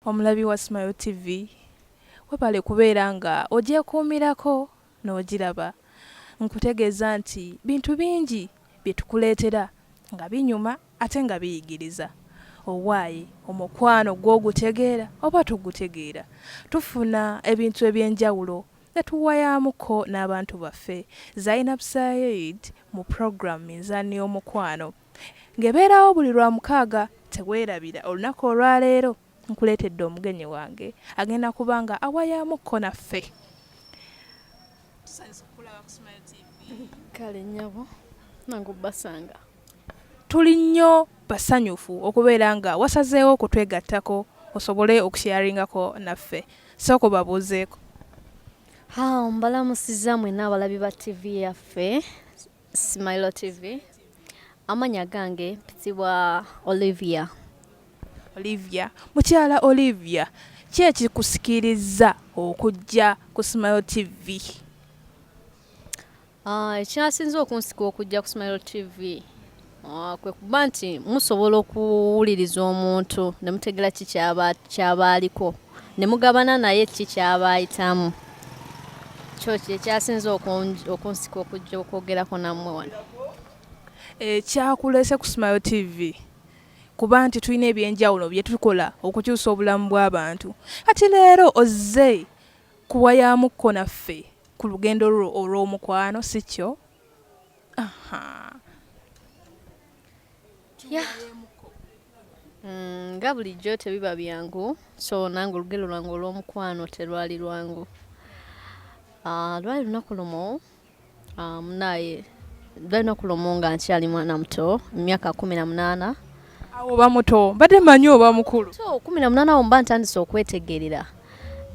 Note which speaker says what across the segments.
Speaker 1: Omulabi wa Smile TV, webale kubeera nga ogyekuumirako n'ogiraba. Nkutegeeza nti bintu bingi bye tukuleetera nga binyuma ate nga biyigiriza. Owaaye omukwano gwo ogutegeera oba togutegeera? Tufuna ebintu eby'enjawulo ne tuwayaamuko n'abantu baffe. Zainab Said mu program Minzaani y'Omukwano ng'ebeerawo buli Lwamukaaga. Teweerabira olunaku olwaleero nkuleetedde omugenyi wange agenda kuba nga awayaamuko naffe. Tusanyuse okukulaba ku Smile TV.
Speaker 2: Kale nnyabo, nange obbasanga.
Speaker 1: Tuli nnyo basanyufu okubeera nga wasazeewo okutwegattako osobole okusharingako naffe. Sooka obabuuzeeko.
Speaker 2: Ha, mbalamusiza mwenna abalabi ba TV yaffe Smile TV. Amanya gange mpitibwa Olivia.
Speaker 1: Olivia, mukyala Olivia, ki ekikusikirizza okujja ku Smile TV?
Speaker 2: Ekyasinze okunsika okujja ku Smile TV kwe kuba nti musobola okuwuliriza omuntu ne mutegera ki kyaba aliko ne mugabana naye ki kyaba ayitamu. Kyo kyekyasinze okunsika okujja okwogerako nammwe wano.
Speaker 1: Ekyakuleese ku Smile TV kuba nti tulina ebyenjawulo bye tukola okukyusa obulamu bw'abantu. Kati leero ozze kuwayamukko naffe ku lugendo lwo olw'omukwano, si kyo? Aha.
Speaker 2: Nga bulijjo tebiba byangu, so nange olugendo lwange olw'omukwano terwali lwangu. Lwali lunaku lumu, munaye lwali lunaku lumu nga nkyali mwana muto, emyaka 18.
Speaker 1: Awo oba muto, mbadde manyi oba mukulu.
Speaker 2: So 18 awo mba ntandise okwetegerera.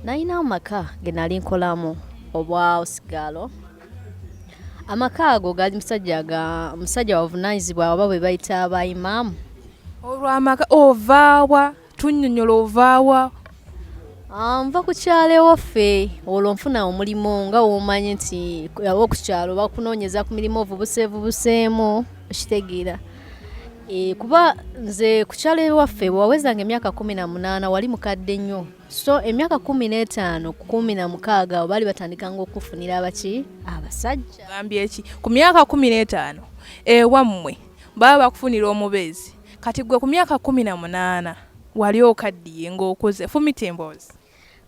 Speaker 2: Nalina amaka ge nali nkolamu obwa osigaalo. Amaka ago gaali musajja ga musajja wavunaanyizibwa oba bwe bayita ba imaamu.
Speaker 1: Olw'amaka ovaawa, tunnyonnyola ovaawa?
Speaker 2: Nva ku kyalo ewaffe, olwo nfuna omulimu nga w'omanyi nti ab'oku kyalo bakunoonyeza ku mirimu ovubuseevubuseemu, okitegeera. Kuba nze ku kyalo ewaffe bwe wawezanga emyaka 18 wali mukadde nnyo. So emyaka 15 ku 16 awo baali batandikanga okufunira abaki abasajja.
Speaker 1: Ogambye ki? Ku myaka 15 ewammwe baba bakufunira omubeezi, kati ggwe ku myaka 18 wali okaddiye ng'okuze, fumita emboozi.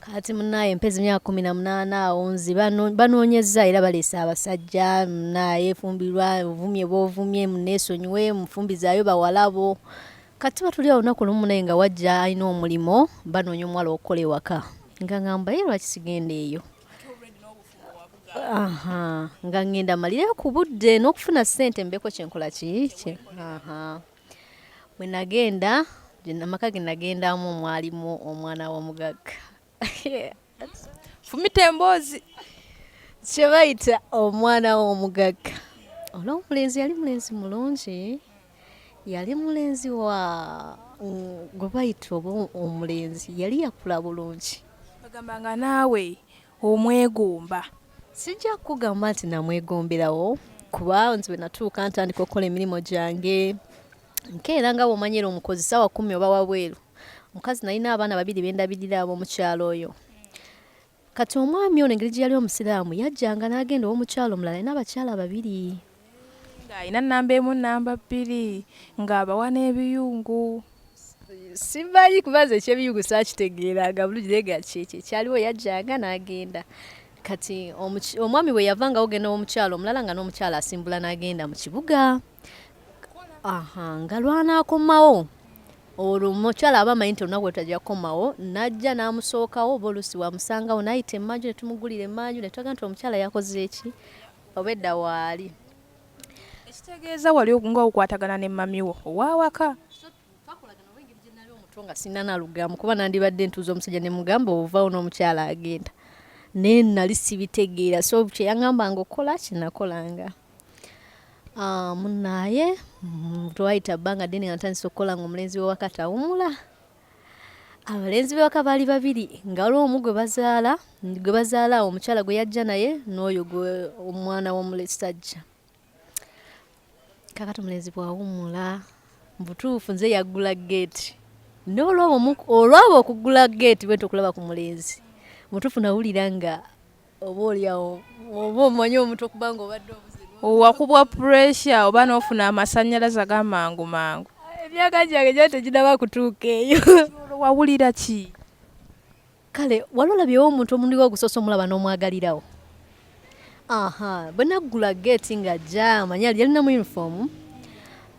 Speaker 2: Kati munaaye mpeza emyaka 18 awo nze banoonyezza era baleese abasajja, munaaye fumbirwa, ovumye b'ovumye, muneesonyiwe, mufumbizaayo bawalabo. Kati tuba tuli awo olunaku lumu naye nga wajja alina omulimu, banoonya omuwala okukola ewaka. Nga ngamba ye lwaki sigenda eyo? Aha, nga ngenda malireyo ku budde n'okufuna ssente mbeeko kye nkola ki? Aha. Bwe nagenda, amaka ge nagendamu mwalimu omwana w'omugagga.
Speaker 1: Fumita emboozi.
Speaker 2: Kye bayita omwana w'omugagga. Olw'omulenzi yali mulenzi mulungi, yali mulenzi wa gwe bayita oba omulenzi yali yakula bulungi.
Speaker 1: Bagamba nga naawe omwegomba.
Speaker 2: Sijja kukugamba nti namwegomberawo kuba nze bwe natuuka ntandika okukola emirimu gyange nkeera nga bw'omanyi era omukozi ssaawa 10 oba wabweru. Omukazi nalina abaana babiri be ndabirira ab'omukyalo oyo. Kati omwami ono engeri gye yali omusiraamu yajjanga n'agenda ow'omukyalo omulala alina abakyala babiri.
Speaker 1: Ng'alina nnamba emu nnamba bbiri ng'abawa n'ebiyungu.
Speaker 2: Simanyi kuba nze eky'ebiyungu saakitegeeranga bulungi naye nga kyekyo ekyaliwo yajjanga n'agenda. Kati omwami bwe yavangawo ogenda ow'omukyalo omulala nga n'omukyala asimbula n'agenda mu kibuga. Aha, nga lw'anaakomawo olwo omukyala aba amanyi nti olunaku lwe tajja kukomawo n'ajja n'amusookawo oba oluusi bw'amusangawo n'ayita emmanju ne tumugulira emmanju ne tulaga nti omukyala yakoze ki obedda waali.
Speaker 1: Ekitegeeza wali nga okwatagana ne mami wo ow'awaka.
Speaker 2: Twakolagana oba engeri gye nali omuto nga sirina na lugambo kuba nandibadde ntuuza omusajja ne mugamba ovaawo n'omukyala agenda naye nali sibitegeera so kye yaŋŋambanga okukola kye nakolanga. Munaaye twayita bbanga ddene nga ntandise okukola ng'omulenzi w'ewaka tawumula. Abalenzi b'ewaka baali babiri nga waliwo omu gwe bazaala gwe bazaala omukyala gwe yajja naye n'oyo gwe omwana w'omusajja. Kaakati omulenzi bw'awummula mu butuufu nze yaggula ggeeti. Naye olwaba okuggula geeti bwenti okulaba ku mulenzi mutuufu, nawulira nga oba oliawo oba omanyi omuntu okuba nga obadde obuzibu.
Speaker 1: Owakubwa pressure oba n'ofuna amasannyalaze ag'amangu mangu.
Speaker 2: Emyaka gyange gyali teginaba kutuuka eyo.
Speaker 1: Olwo wawulira ki?
Speaker 2: Kale wali olabyewo omuntu omulundi gwo ogusoose omulaba n'omwagalirawo? Aha, bwe naggula geeti ng'ajja, amanyi yalina mu uniform,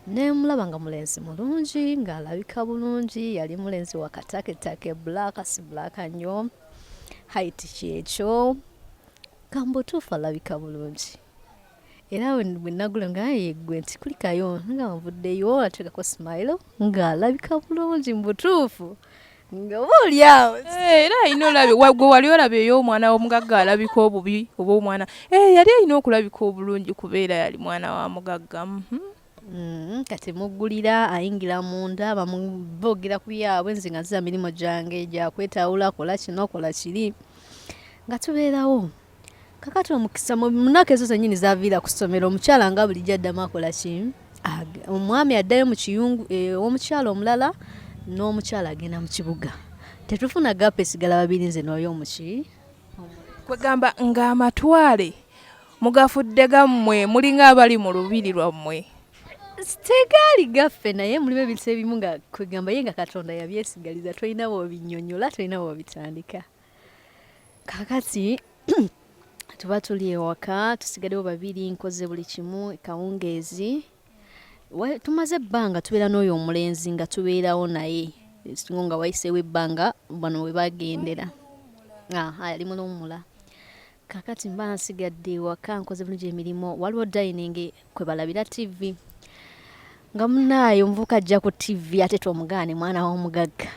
Speaker 2: ne mulaba nga mulenzi mulungi, ng'alabika bulungi, yali mulenzi wa kataketake, black si black nnyo, height kyekyo, nga mu butuufu alabika bulungi. Era bwe naggula nga yeggwe nti kulikayo, nga nvuddeyo ateekako smile, ng'alabika bulungi mu butuufu. Nga oba oli awo.
Speaker 1: Eh, era alina olabi gwe wali olabyeyo omwana w'omugagga alabika obubi oba omwana yali alina okulabika obulungi kubeera yali mwana wa mugagga.
Speaker 2: Kati muggulira ayingira munda, boogera ku byabwe, nze nga nziza mirimu gyange gya kwetawula, kola kino kola kiri, nga tubeerawo. Kakati omukisa mu nnaku ezo zennyini zaviira ku ssomero, omukyala nga bulijjo addamu akola ki, omwami addayo mu kiyungu ew'omukyala omulala, n'omukyala agenda mu kibuga. Tetufuna gap, esigala babiri, nze n'oyo omuki.
Speaker 1: Kwegamba ng'amatwale mugafudde gammwe, mulinga abali mu lubiri lwammwe.
Speaker 2: Tegaali gaffe, naye mulimu ebintu ebimu nga kwegamba ye nga Katonda yabyesigaliza, tolina bw'obinnyonnyola, tolina bw'obitandika. Kakati tuba tuli ewaka, tusigaddewo babiri, nkoze buli kimu, kawungeezi tumaze ebbanga tubeera n'oyo omulenzi, nga tubeerawo naye nga wayiseewo ebbanga bano we bagendera. Aha, yali muluwummula. Kakati mba nsigadde ewaka, nkoze bulungi emirimu, waliwo dining kwe balabira TV, nga munaaye omuvubuka ajja ku TV, ate tomugaane, mwana w'omugagga.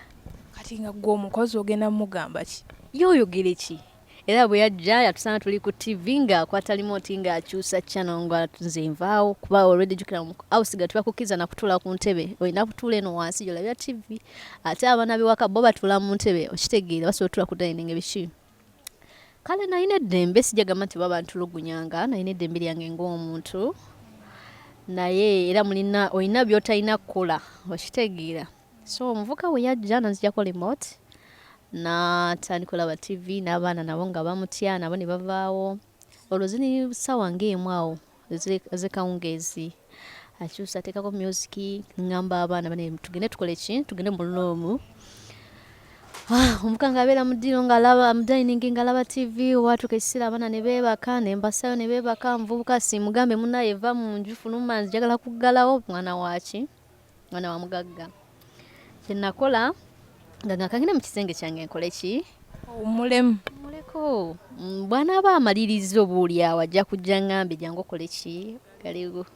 Speaker 1: Kati nga gwe omukozi ogenda mugamba ki?
Speaker 2: Ye oyogere ki? Era bwe yajja yatusanga tuli ku TV, ng'akwata remote ng'akyusa channel, nga nze nvaawo, kuba already jjukira house ga tebakukkiriza na kutuula ku ntebe, olina kutuula eno wansi gy'olabira TV, ate abaana b'ewaka bo batuula mu ntebe, okitegeera, basobola otuula ku dining biki. Kale nalina eddembe, sijja gamba nti baba ntulugunyanga, nalina eddembe lyange ng'omuntu, naye era mulina olina by'otalina kukola, okitegeera. So omuvubuka bwe yajja nanzijako remote n'atandika olaba TV, n'abaana nabo nga bamutya, nabo ne bavaawo. Olwo ziri ssaawa ng'emu awo ez'ekawungeezi, akyusa ateekako music, ŋŋamba abaana bane tugende tukole ki, tugende mu room. Omuvubuka ng'abeera mu ddiiro, ng'alaba mu dining, ng'alaba TV. Watuuka ekiseera abaana ne beebaka, ne mbasayo ne beebaka. Omuvubuka simugambe munnaye va mu nju, fuluma, njagala kuggalawo, mwana waaki, mwana wa mugagga. Kye nakola nga kangende mu kisenge kyange nkole ki?
Speaker 1: Owummulemu.
Speaker 2: Muleko bw'anaaba amaliriza oba oli awo ajja kujja ŋŋambe jangu okole ki, galiwo.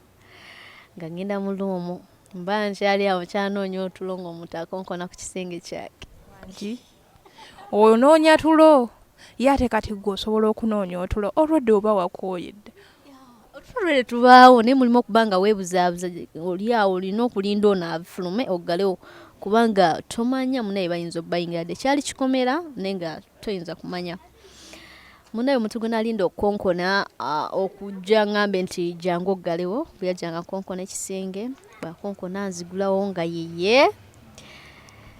Speaker 2: Nga ngenda mu room, mba nkyali awo nkyanoonya otulo ng'omuntu akonkona ku kisenge kyange.
Speaker 1: Nki onoonya tulo, ye ate kati gwe osobola okunoonya otulo olwedde oba wakooye dda?
Speaker 2: Otulo lwe tubaawo, naye mulimu okuba nga weebuzaabuza, oli awo olina okulinda ono afulume oggalewo, kubanga tomanya munnaye bayinza obbayingira dde. Kyali kikomera naye nga toyinza kumanya. Munnaye omuntu gwe nalinda okukonkona okujja ŋŋambe nti jangu oggalewo, bwe yajjanga nkonkona ekisenge, bw'akonkona nzigulawo nga yeye.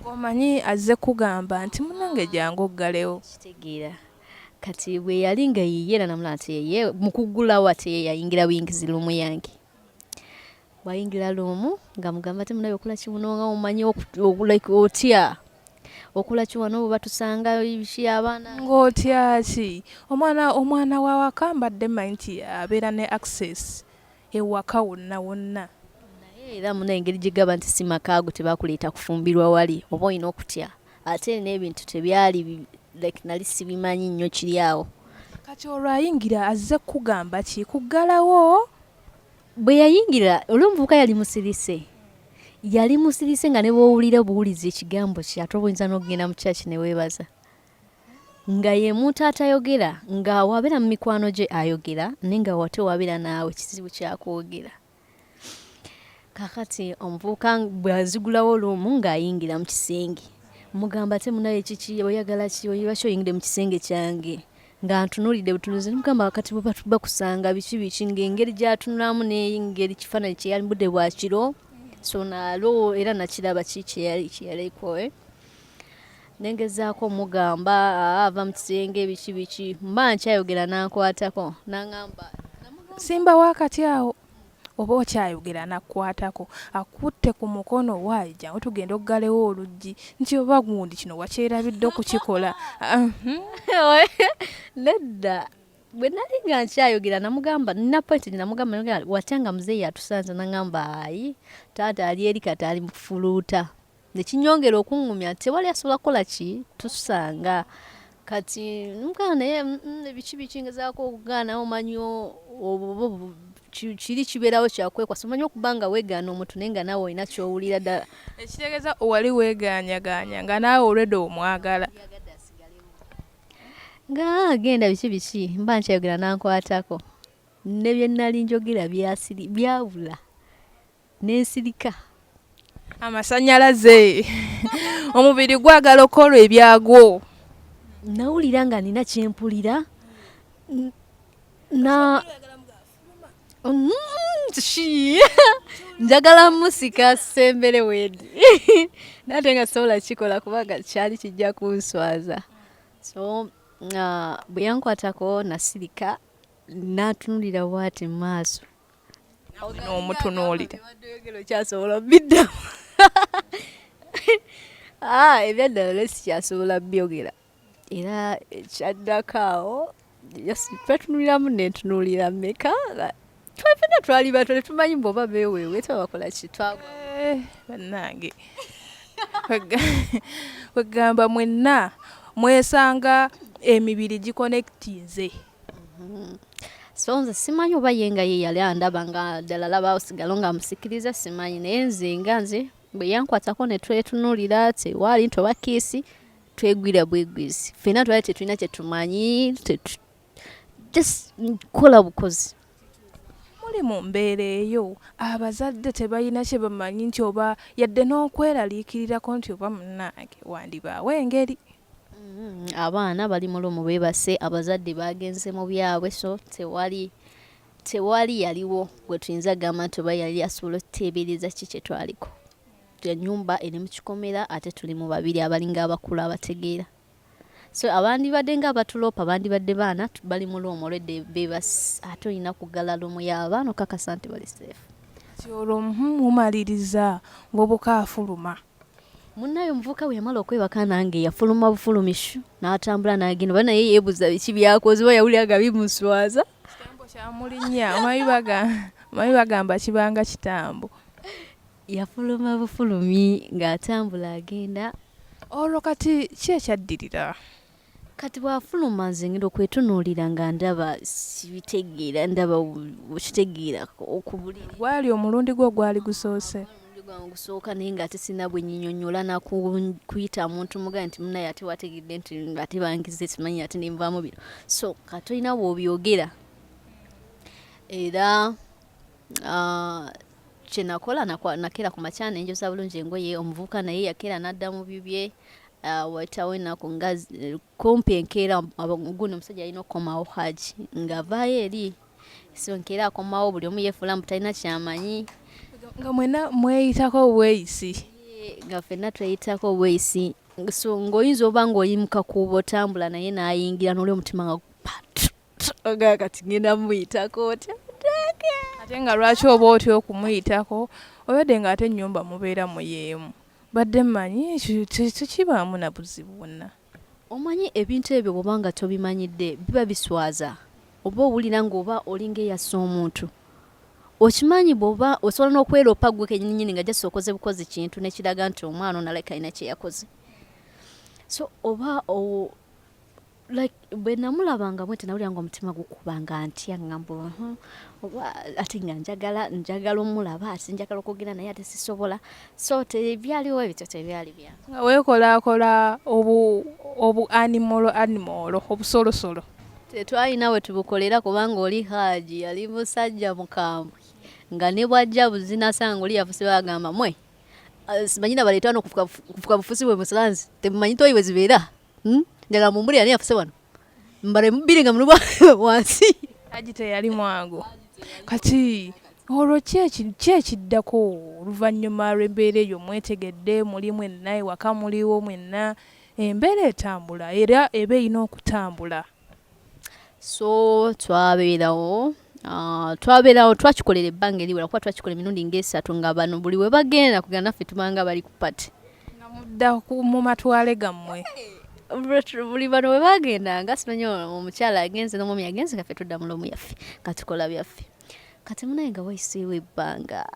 Speaker 1: Ng'omanyi azze kugamba nti munnange jangu oggalewo.
Speaker 2: Kitegeera. Kati bwe yali nga yeye era namulaba nti yeye, mu kuggulawo ate ye yayingira buyingizi room yange. Bw'ayingira room nga mugamba ate munnaye okola ki muno, nga omanyi like otya, okola ki wano, bwe batusanga biki abaana.
Speaker 1: Ng'otya ki? Omwana w'awaka mbadde mmanyi nti abeera ne access ewaka wonna wonna.
Speaker 2: Naye era munnaye engeri gye gaba nti si maka go, tebakuleeta kufumbirwa wali, oba olina okutya, ate n'ebintu tebyali like nali sibimanyi nnyo kiri awo.
Speaker 1: Kati olwo ayingira azze kugamba ki? Kuggalawo?
Speaker 2: Bwe yayingira oli omuvubuka yali musirise, yali musirise nga ne bw'owulira obuwulizi ekigambo kye, ate oba oyinza n'okugenda mu church ne weebaza. Nga ye muntu atayogera, nga wabeera mu mikwano gye ayogera, naye nga wate wabeera naawe kizibu kyakwogera. Kaakati omuvubuka bw'azigulawo room ng'ayingira mu kisenge, mugamba ate munnaye kiki, oyagala ki, lwaki oyingidde mu kisenge kyange? Nga ntunuulidde butunuulizi, ne mugamba kati bwe bakusanga biki biki, ng'engeri gy'atunulamu n'engeri kifaananyi kye yali budde bwa kiro, So nalo era nakiraba ki kyeyali kyeyaliko eh? Nengezaako omugamba ava mu kisenge biki biki, mba nkyayogera nankwatako nangamba
Speaker 1: simba wakati awo oba okyayogera nakkwatako, akutte ku mukono, waayi jangu tugenda oggalewo oluggi, nti oba gundi kino wakyerabidde okukikola.
Speaker 2: Nedda, bwe nali nga nkyayogera namugamba, nina point namugamba, watya nga muzeeyi atusanze? Nangamba ayi taata ali eri kati ali mu kufuluuta. Nekinyongera okuŋŋumya nti tewali asobola kukola ki tusanga. Kati mugamba naye biki biki, ngezaako okugaana, omanyi obwo kiri kibeerawo kyakwekwasa, omanyi okuba nga weegaana omuntu naye nga naawe olina ky'owulira ddala.
Speaker 1: Ekitegeeza wali weegaanyagaanya nga naawe olwedde omwagala.
Speaker 2: Nga agenda biki biki, mba nkyayogera nankwatako, ne bye nali njogera byabula nensirika.
Speaker 1: Amasannyalaze, omubiri gwagala okukola ebyagwo.
Speaker 2: Nawulira nga nina kyempulira na njagala musika sembere wendi, nate nga sobola kikola kubanga kyali kijja kunswaza. So bwe yankwatako nasirika, natunulira bwati mu maaso.
Speaker 1: N'omutunuulira.
Speaker 2: Okyasobola biddamu ebyaddala sikyasobola byogera, era ekyaddako awo twetunuliramu nentunuulira mmeka, twefena twali bato tetumanyi bwoba beeweewe twabakola ki twagwa.
Speaker 1: Bannange, kwegamba mwenna mwesanga emibiri giconnectinze.
Speaker 2: So nze simanyi oba ye nga ye yali andaba nga ddala laba osigalo nga amusikiriza, simanyi, naye nze nga nze bwe yankwatako ne twetunuulira, tewaali nti oba kiss, twegwira bwegwizi ffenna, twali tetulina kyetumanyi, just kukola bukozi.
Speaker 1: Muli mu mbeera eyo, abazadde tebalina kye bamanyi nti oba yadde n'okweraliikirirako nti oba munnange wandibaawo engeri.
Speaker 2: Abaana bali mu room beebase, abazadde bagenze mu byabwe, so tewali yaliwo gwe tuyinza kugamba nti oba yali asobola okuteebereza ki kye twaliko. Ennyumba eri mu kikomera ate tuli mu babiri abalinga abakulu abategeera. So abandibadde nga abatuloopa bandibadde baana bali mu room already beebase, ate olina kuggala room y'abaana okakasa nti bali safe.
Speaker 1: Kati olwo mumaliriza muvubuka afuluma.
Speaker 2: Munnaye omuvubuka bwe yamala okwebaka nange yafuluma bufulumi shu n'atambula n'agenda, oba naye yeebuuza biki by'akoze oba yawulira nga bimuswaza.
Speaker 1: Kitambo kyamulinnya, omanyi bagamba kibanga kitambo.
Speaker 2: Yafuluma bufulumi ng'atambula agenda.
Speaker 1: Olwo kati ki ekyaddirira?
Speaker 2: Kati bw'afuluma nze ngenda okwetunuulira nga ndaba sibitegeera, ndaba okitegeera ku buliri.
Speaker 1: Gwali omulundi gwo ogwali gusoose?
Speaker 2: Omulundi gwange ogusooka, naye ng'ate sirina bwe nnyinyonnyola na kuyita muntu mugambe nti munnaye ate wategedde nti ate bangize simanyi ate ne nvaamu bino. So kati tolina bw'obyogera. Era kye nakola nakeera ku makya ne njoza bulungi engoye, omuvubuka naye yakeera n'adda mu bibye, wayitawo ennaku nga kumpi enkeera guno omusajja alina okukomawo Hajji ng'avaayo eri. So enkeera akomawo buli omu yeefuula mbu talina ky'amanyi.
Speaker 1: Nga mwenna mweyitako bweyisi.
Speaker 2: Nga ffenna tweyitako bweyisi. So ng'oyinza oba ng'oli mu kakuubo otambula naye n'ayingira n'oli omutima nga ogamba kati ngenda muyitako otya?
Speaker 1: Ate nga lwaki oba otya okumuyitako? Obadde ng'ate ennyumba mubeera muyeemu. Badde mmanyi tekibaamu na buzibu bwonna.
Speaker 2: Omanyi ebintu ebyo bw'oba nga tobimanyidde biba biswaza, oba owulira ng'oba olinga eyassa omuntu. Okimanyi bw'oba osobola n'okweroopa ggwe kennyini nga just okoze bukozi kintu nekiraga nti omwana ono alabika alina kye yakoze. So oba like bwe namulabanga bwenti nawulira nga omutima gukuba nga ntya, ngamba oba ate nga njagala omulaba, ate njagala okwogera naye ate sisobola. So tebyaliwo ebityo, tebyali byangu.
Speaker 1: Nga weekolaakola obu animal animal obusolosolo.
Speaker 2: Tetwalina we tubukolera kubanga oli Haji yali musajja mukambwe nga ne bw'ajja buzinasa nga oli yafuse bagamba mwe simanyi nabaleeta wano kufuka bufusi bwe musanze temumanyi toyi bwe zibeera, Njagala mumbulire ani yafuse wano mbale mubbiri nga muli wansi.
Speaker 1: Haji teyali mwangu. Kati Olwo ki ekiddako oluvannyuma lw'embeera eyo? Mwetegedde, muli mwenna ewaka, muliwo mwenna, embeera etambula era eba erina okutambula.
Speaker 2: So twabeerawo, twabeerawo, twakikolera ebbanga eriwera, kuba twakikola emirundi ng'esatu, nga bano buli we bagenda kugenda naffe tubanga bali ku party.
Speaker 1: Nga mudda mu matwale gammwe.
Speaker 2: Buli bano we bagendanga, simanyi omukyala agenze n'omwami agenze, nga ffe tudda mu room yaffe nga tukola byaffe. Kati munaye nga wayiseewo ebbanga,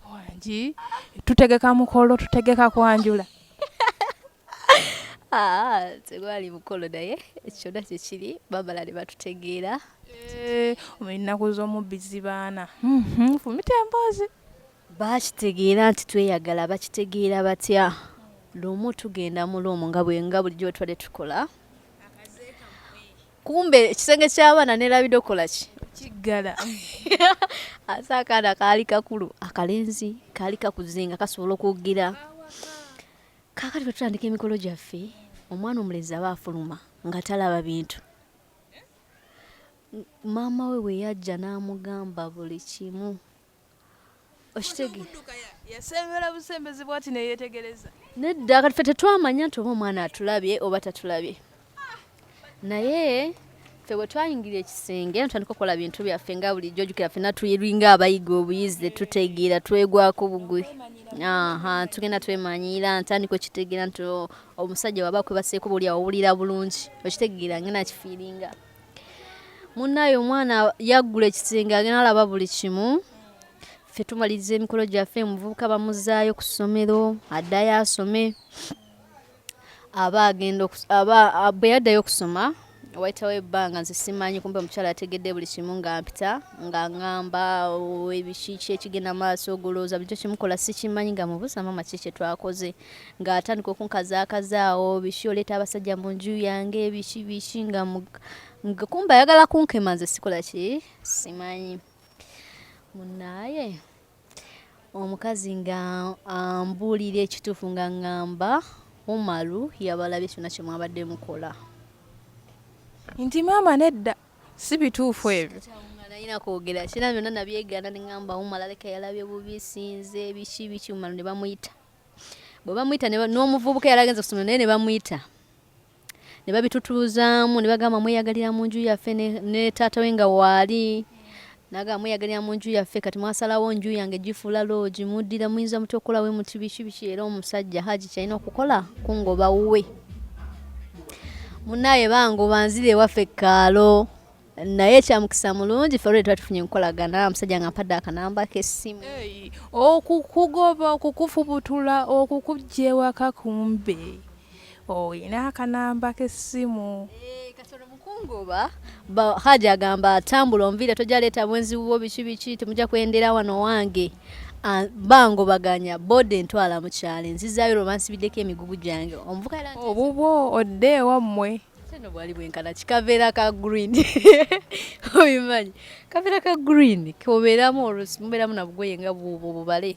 Speaker 1: Wangi, tutegeka mukolo, tutegeka kwanjula.
Speaker 2: Ah, tegwali mukolo, naye kyonna kyekiri bamala ne batutegeera.
Speaker 1: Eh, ennaku z'omubbi zibaana. Fumita emboozi.
Speaker 2: Bakitegeera nti tweyagala. Bakitegeera batya? Lumu tugenda mu room nga bwe nga bulijjo bwe tubadde tukola, kumbe ekisenge ky'abaana nerabidde okukola ki?
Speaker 1: Kiggala.
Speaker 2: Ate akaana kaali kakulu, akalenzi kaali kakuze nga kasobola okwogera. Kaakati bwe tutandika emikolo gyaffe, omwana omulenzi aba afuluma nga talaba bintu. Maama we bwe yajja n'amugamba buli kimu, okitegeera?
Speaker 1: Yasembera busembezi bwati neyeetegereza.
Speaker 2: Nedda, kati ffe tetwamanya nti oba omwana atulabye oba tatulabye, naye ffe bwe twayingira ekisenge netutandika okukola bintu byaffe nga bulijjo. Ojjukira ffenna tulinga abayiga obuyizi, tetutegeera, twegwako bugwi. Aha, tugenda twemanyiira. Ntandika okitegeera nti omusajja waba akwebaseeko buli awulira bulungi, okitegeera, ngenda kifiiringa. Munnaye omwana yaggula ekisenge, agenda alaba buli kimu. Ffe tumaliriza emikolo gyaffe, omuvubuka bamuzaayo ku ssomero, addayo asome. Aba agenda aba bwe yaddayo okusoma, wayitawo ebbanga, nze simanyi, kumbe omukyala ategedde buli kimu, nga mpita nga ŋŋamba ebiki, ki ekigenda maaso, ogolooza bulijjo kimukola sikimanyi. Nga mubuuza, "Maama, ki kye twakoze?" Ng'atandika okunkazaakazaawo, biki, oleeta abasajja mu nju yange, biki biki, nga kumbe ayagala kunkema, nze sikola ki, simanyi. Munaaye omukazi nga ambuulira ekituufu, nga ŋŋamba Umaru yabalabye kyonna kye mwabadde mukola.
Speaker 1: Nti maama nedda, si bituufu ebyo.
Speaker 2: Nga nalina kwogera kina byonna nabyegaana, ne ŋŋamba Umar aleka yalabye bubi, sinze, biki biki. Umaru ne bamuyita. Bwe bamuyita n'omuvubuka yali agenze kusomero naye ne bamuyita, ne babitutuuzaamu, ne bagamba mweyagalira mu nju yaffe, ne taata we nga waali, nagamba mweyagalira mu nju yaffe, kati mwasalawo nju yange gifuula lodge, muddira muyinza mutya okukola we muti, biki biki. Era omusajja Haji kyalina okukola kungoba wuwe. Munaaye bangoba, nzira ewaffe kaalo, naye ekyamukisa mulungi ffe olwedi twali tufunye enkolagana, omusajja nga mpadde akanamba k'essimu.
Speaker 1: Ei, okukugoba, okukufubutula, okukujja ewaka, kumbe oyina akanamba k'essimu.
Speaker 2: Eh, kati ono mukungoba Haji agamba atambula onviire, tojja leeta bwenzi bwo, biki biki, temujja kwendera wano wange. Ah, bangobaganya boda entwala mu kyalo, enzizaayo lwe bansibiddeko emigugu gyange. Omuvuka era
Speaker 1: Obubwo odde ewammwe.
Speaker 2: Ate no bwali bwenkana kikaveera ka green, obimanyi kaveera ka green kobeeramu, oluusi mubeeramu na bugoye nga bubwo bubale.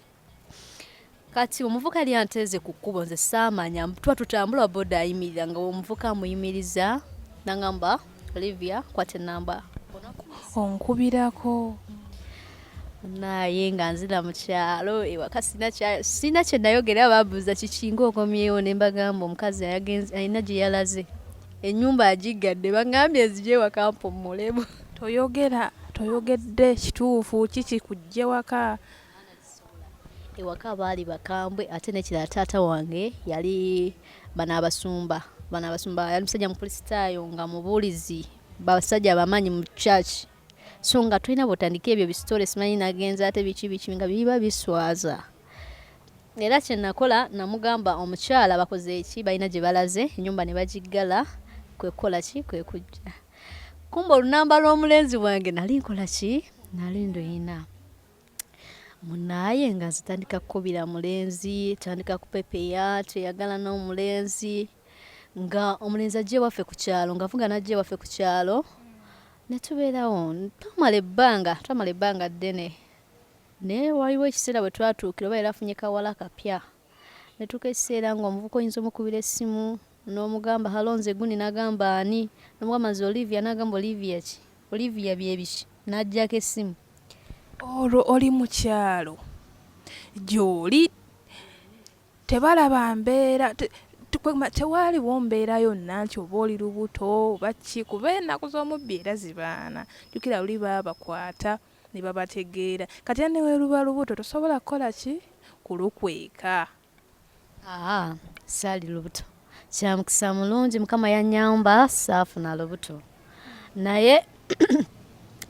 Speaker 2: Kati omuvuka yali anteeze ku kkubo, nze saamanya, tuba tutambula, boda ayimirira, nga omuvuka amuyimiriza, nangamba, "Olivia, kwata enamba."
Speaker 1: Onkubirako.
Speaker 2: Naye nga nzira mu kyalo ewaka, sina kye nayogera. Babuuza kiki ng'okomyewo, ne mbagamba omukazi alina gye yalaze, ennyumba agiggadde, baŋŋambye nzije ewaka mpummulemu.
Speaker 1: Toyogera, toyogedde kituufu kiki kujja waka.
Speaker 2: Ewaka baali bakambwe, ate n'ekirala taata wange yali bano abasumba, bano abasumba, yali musajja mukristaayo nga mubuulizi, basajja abamanyi mu church, so nga tolina bwotandika ebyo bisitole, simanyi nagenza ate biki biki, nga biba biswaza. Era kyenakola, namugamba omukyala bakoze eki, balina gye balaze, ennyumba ne bagiggala, kwe kukola ki, kwe kujja. Kumba olunamba lw'omulenzi wange nali nkola ki, nali nduyina. Munaaye nga nzitandika kukubira mulenzi, tandika kupepeya, tweyagala n'omulenzi, nga omulenzi ajja ewaffe ku kyalo, nga avuga n'ajja ewaffe ku kyalo, ne tubeerawo. Twamala ebbanga ddene, naye waliwo ekiseera bwe twatuukira, oba yali afunye kawala kapya, ne tuuka ekiseera ng'omuvubuka oyinza omukubira essimu n'omugamba, "Hello, nze gundi," n'agamba, "Ani?" N'omugamba, "Nze Olivia," n'agamba, "Olivia ki? Olivia bye biki?" N'aggyako essimu.
Speaker 1: Olwo oli mu kyalo gy'oli, tebalaba mbeera, tewaaliwo mbeera yonna nti oba oli lubuto oba ki, kuba ennaku z'omubbi era zibaana. Jjukira luli baabakwata ne babategeera. Kati era ne bwe luba lubuto tosobola kukola ki? Kulukweka.
Speaker 2: Aa, saali lubuto. Kya mukisa mulungi Mukama yannyamba saafuna lubuto. Naye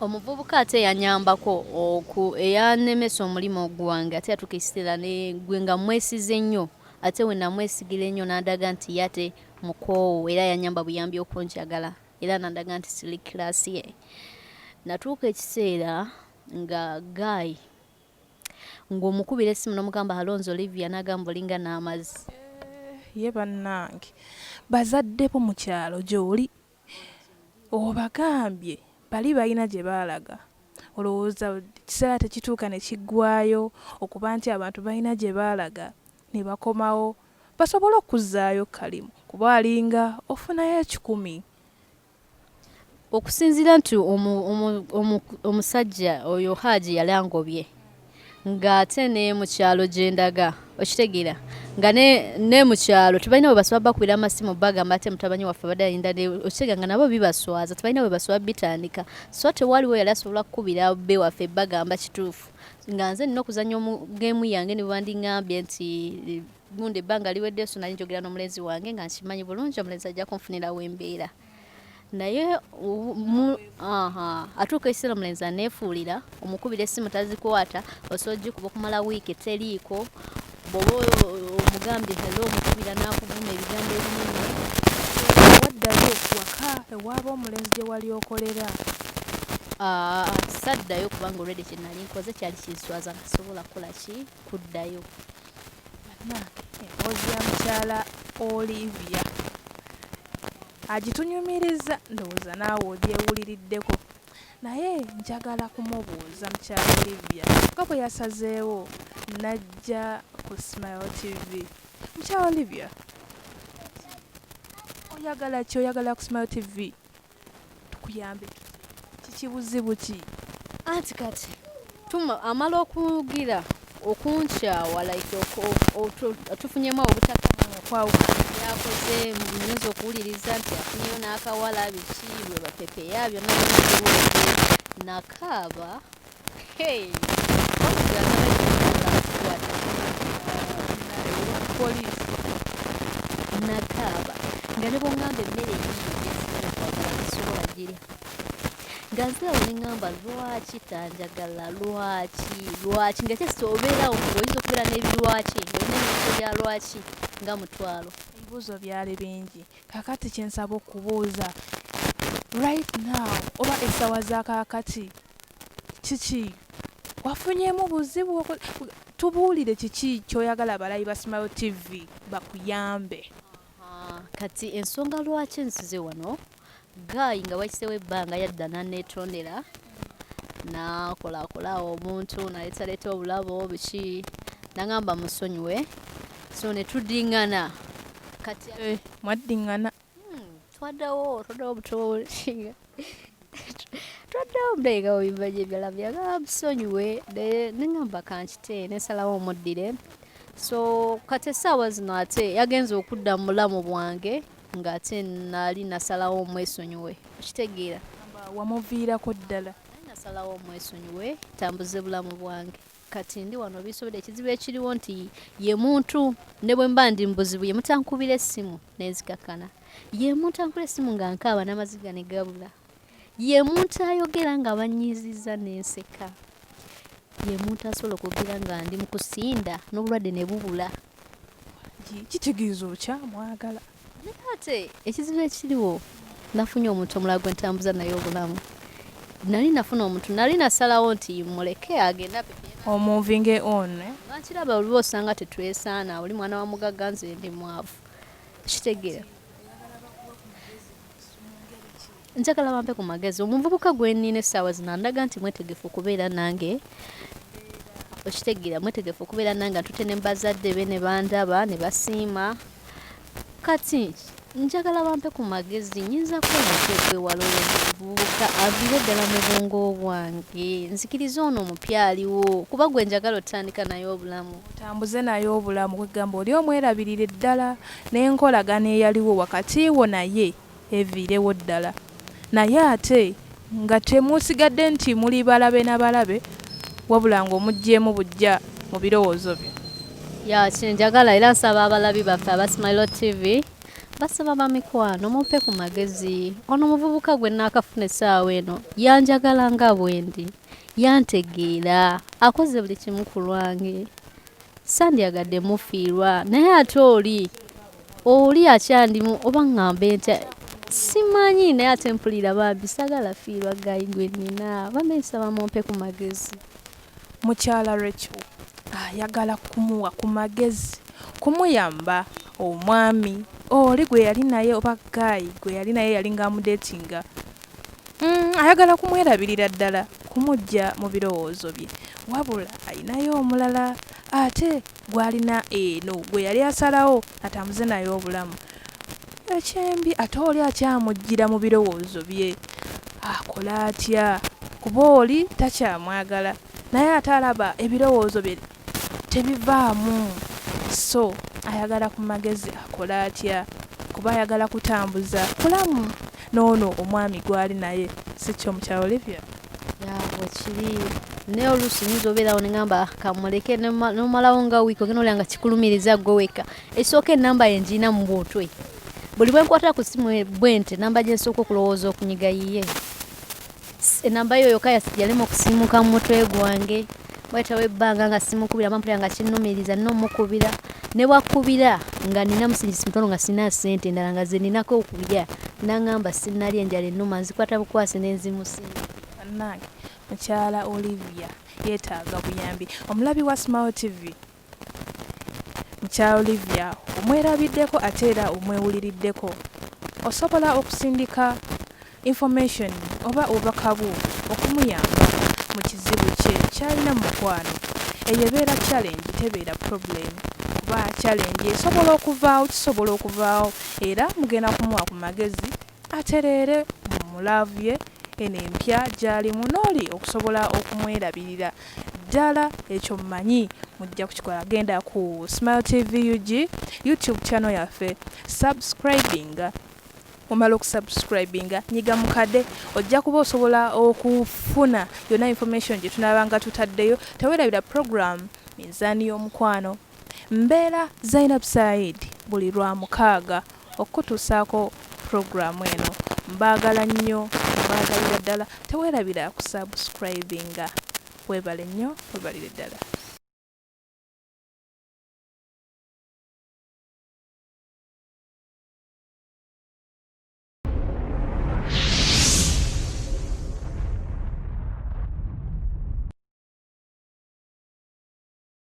Speaker 2: omuvubuka ate yanyambako oku eyanemesa omulimu gwange ate yatuuka ekiseera ne gwe nga mwesize nnyo ate we namwesigira ennyo n'andaga nti ye ate mukoowu era yanyamba buyambi okunjagala era n'andaga nti siri class ye. Natuuka ekiseera nga guy ng'omukubira essimu n'omugamba hallo nze Olivia n'agamba olinga n'amazzi.
Speaker 1: Ye bannange bazadde bo mu kyalo gy'oli obagambye bali balina gye baalaga olowooza ekiseera tekituuka ne kiggwaayo okuba nti abantu balina gye baalaga ne bakomawo basobole okuzzaayo kalimu kuba alinga ofunayo ekikumi.
Speaker 2: Okusinziira nti omusajja oyo Haji yali angobye ng'ate ne mu kyalo gye ndaga okitegeera nga ne mu kyalo tebalina we basobola bakubira amasimu bagamba ate mutabanyi waffe abadde ayinda okitegeera nga nabo bibaswaza tebalina we basobola bitandika so tewaliwo yali asobola kukubira be waffe bagamba kituufu nga nze nina okuzannya geemu yange ne bwandingambye nti gundi ebbanga liweddeyo so nali njogera n'omulenzi wange nga nkimanyi bulungi omulenzi ajja kunfunirawo embeera naye atuuka ekiseera omulenzi aneefuulira omukubira essimu tazikwata osobola ogikuba okumala wiiki teriiko bw'oba omugambye hello omukubira n'akuvuma ebigambo ebinene.
Speaker 1: Waddayo waka ewaaba omulenzi gye wali okolera?
Speaker 2: Saddayo kubanga already kye nali nkoze kyali kinswaza nga sisobola kukola ki kuddayo.
Speaker 1: Bannange emboozi ya mukyala Olivia agitunyumiriza ndowooza naawe ogyewuliriddeko naye njagala kumubuuza mukyala Olivia nga bwe yasazeewo n'ajja ku Smile TV. Mukyala Olivia oyagala ki? Oyagala ku Smile TV tukuyambe tutya? Kiki buzibu ki?
Speaker 2: Anti kati tuma amala okugira okunkyawa like tufunyemu obutakkaanya
Speaker 1: okwawukana
Speaker 2: byakoze nyinza okuwuliriza nti afunyeyo n'akawala biki bwe bapepeya byonna byonna nakaaba hey
Speaker 1: poliisi
Speaker 2: nakaaba nga ne bw'oŋŋamba emmere eyiye gyensinga okwagala sisobola girya nga nzirawo ne ŋŋamba lwaki tanjagala lwaki lwaki nga kyesita obeerawo ng'oyinza okubeera n'ebirwaki olina ebibuuzo bya lwaki nga mutwalo.
Speaker 1: Ebibuuzo byali bingi kaakati kye nsaba okubuuza right now oba essaawa za kaakati kiki wafunyeemu buzibu tubuulire kiki ky'oyagala abalabi ba Smile TV bakuyambe.
Speaker 2: Kati ensonga lwaki nzize wano guy nga wayiseewo ebbanga yadda n'anneetondera n'akolaakola awo omuntu n'aleetaleeta obulabo biki n'aŋŋamba musonyiwe so ne tuddingana kati
Speaker 1: Mwaddingana?
Speaker 2: Twaddawo twaddawo buto twaddawo munaye nga bw'obimanyi ebirala byagamba musonyiwe ne ŋŋamba kankite ne nsalawo omuddire so kati essaawa zino ate yagenze okudda mu bulamu bwange ng'ate nali nasalawo omwesonyiwe okitegeera.
Speaker 1: Wamuviirako ddala?
Speaker 2: Nali nasalawo omwesonyiwe ntambuze bulamu bwange kati ndi wano bisobodde ekizibu ekiriwo nti ye muntu ne bwe mba ndi mu buzibu ye mutankubira essimu ne nzikakkana ye muntu ankubira essimu nga nkaaba n'amaziga ne gabula ye muntu ayogera nga bannyiizizza ne nseka ye muntu asobola okwogera nga ndi mu kusinda n'obulwadde ne bubula.
Speaker 1: Kitegeeza okyamwagala?
Speaker 2: Naye ate ekizibu ekiriwo nafunye omuntu omulala gwe ntambuza naye obulamu nali nafuna omuntu nali nasalawo nti muleke agende apepeye
Speaker 1: Omovinge on eh?
Speaker 2: Nga nkiraba oluba osanga tetwesaana oli mwana wa mugagga nze ndi mwavu kitegeera. Njagala bampe ku magezi omuvubuka gwe nnina essaawa zino andaga nti mwetegefu okubeera nange okitegeera mwetegefu okubeera nange atutte ne bazadde be ne bandaba ne basiima kati njagala bampe ku magezi nyinza kukola ki okwewala oyo omuvubuka. Omuvubuka aviire ddala mu bwongo bwange, nzikirize ono omupya aliwo kuba gwe njagala otandika naye obulamu.
Speaker 1: Otambuze naye obulamu, kwegamba oli omwerabirire ddala n'enkolagana eyaliwo wakati wo naye eviirewo ddala, naye ate nga temusigadde nti muli balabe na balabe, wabula ng'omuggyeemu buggya mu birowoozo byo.
Speaker 2: Ya, kyenjagala era nsaba abalabi baffe aba Smile TV, basaba bamikwano mumpe ku magezi. Ono omuvubuka gwe naakafuna essaawa eno yanjagala nga bwendi, yantegeera, akoze buli kimu ku lwange, sandyagadde mufiirwa, naye ate oli akyandimu oba ŋŋambe ntya simanyi, naye ate mpulira bambi saagala fiirwa guy gwe nnina. Bambi nsaba mumpe ku magezi.
Speaker 1: Mukyala Rachel ayagala kumuwa ku magezi, kumuyamba omwami oli gwe yali naye oba guy gwe yali naye yali ng'amudatinga. Ayagala kumwerabirira ddala, kumuggya mu birowoozo bye, wabula ayinayo omulala ate gw'alina eno gwe yali asalawo atambuze naye obulamu. Ekyembi ate oli akyamuggyira mu birowoozo bye, akola atya? Kuba oli takyamwagala, naye ate alaba ebirowoozo bye tebivaamu, so ayagala ku magezi akola atya, kuba ayagala kutambuza bulamu n'ono omwami gw'ali naye, si kyo mukyala Olivia?
Speaker 2: Ya, bwekiri, naye oluusi nyinza obeerawo ne ŋŋamba, ah, kamuleke, n'omalawo nga wiiki ogenda olya nga kikulumiriza ggwe wekka. Esooka ennamba ye ngirina mu mutwe, buli bwe nkwata ku ssimu bwe nti ennamba gye nsooka okulowooza okunyiga yiye. Ennamba yo yokka yalema okusiimuka mu mutwe gwange. Wayitawo ebbanga nga simukubira, mpulira nga kinnumiriza, nina omukubira. Ne bwakubira nga nina musingisi mutono, nga sina ssente endala nga ze ninako okulya, n'aŋŋamba sinnalya, enjala ennuma, nzikwata bukwasi ne nzimusinga.
Speaker 1: Bannange, mukyala Olivia yeetaaga buyambi. Omulabi wa Smile TV, mukyala Olivia omwerabiddeko ate era omwewuliriddeko, osobola okusindika information oba obubaka bwo okumuyamba mu kizibu kye ky'alina mu mukwano. Eyo ebeera challenge, tebeera problem, kuba challenge esobola okuvaawo, kisobola okuvaawo, era mugenda kumuwa ku magezi atereere mu love ye eno empya gy'alimu n'oli okusobola okumwerabirira ddala. Ekyo mmanyi mujja kukikola. Genda ku Smile TV UG YouTube channel yaffe, subscribinga. Omala okusubscribinga, nyiga mukadde, ojja kuba osobola okufuna yonna information gye tunaabanga tutaddeyo. Teweerabira program Minzaani y'Omukwano. Mbeera Zainab Said buli lwa mukaaga okutuusaako puroguramu eno. Mbaagala nnyo, mbaagalira ddala. Teweerabira kusubscribinga. Weebale nnyo, weebalire ddala.